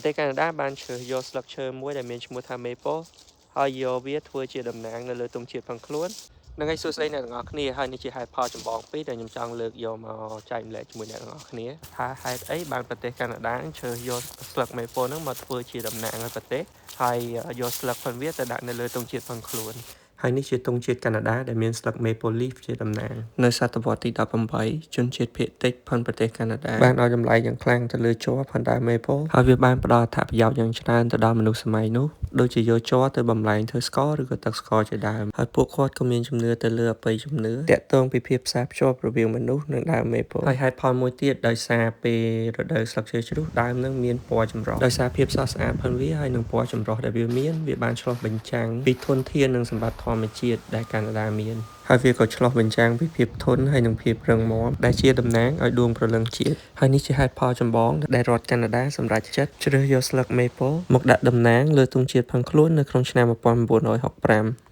ប្រទេសកាណាដាបានជ្រើសយកស្លឹកឈើមួយដែលមានឈ្មោះថា Maple ហើយយកវាធ្វើជាតំណាងនៅលើទង់ជាតិផងខ្លួននឹងឲ្យសួស្តីអ្នកទាំងអស់គ្នាហើយនេះជាហេតុផលចម្បងពីរដែលខ្ញុំចង់លើកយកមកចែករំលែកជាមួយអ្នកទាំងអស់គ្នាថាហេតុអីបានប្រទេសកាណាដាជ្រើសយកស្លឹក Maple ហ្នឹងមកធ្វើជាតំណាងឲ្យប្រទេសហើយយកស្លឹកផងវាទៅដាក់នៅលើទង់ជាតិផងខ្លួនហើយនេះជាទង់ជាតិកាណាដាដែលមានស្លឹក Maple Leaf ជាតំណាងនៅសតវត្សទី18ជនជាតិភាគតិចផនប្រទេសកាណាដាបានឲ្យតម្លៃយ៉ាងខ្លាំងទៅលើជ័រផនដើម Maple ហើយវាបានផ្ដល់អត្ថប្រយោជន៍យ៉ាងច្រើនទៅដល់មនុស្សសម័យនោះដូចជាយកជ័រទៅបំលែងធ្វើស្ករឬក៏ទឹកស្ករជាដើមហើយពួកគាត់ក៏មានជំនឿទៅលើអបិយជំនឿតាក់ទងពីភាពផ្សារភ្ជាប់រវាងមនុស្សនិងដើម Maple ហើយហេតុផលមួយទៀតដោយសារពេលរដូវស្លឹកឈើជ្រុះដើមនឹងមានពណ៌ចម្រុះដោយសារភាពស្រស់ស្អាតផងវាហើយនិងពណ៌ចម្រុះដែលវាមានវាបានឆ្លុះបញ្ចាំងពីធនធាននិងសម្បត្តិធម្មជាតិដែលកាណាដាមានហើយវាក៏ឆ្លុះបញ្ចាំងពីភាពធន់ហើយនិងភាពរឹងមាំដែលជាតំណាងឲ្យដួងព្រលឹងជាតិហើយនេះជាហេតុផលចម្បងដែលរដ្ឋកាណាដាសម្រេចចិត្តជ្រើសយកស្លឹក Maple មកដាក់តំណាងលើទង់ជាតិផងខ្លួននៅក្នុងឆ្នាំ1965។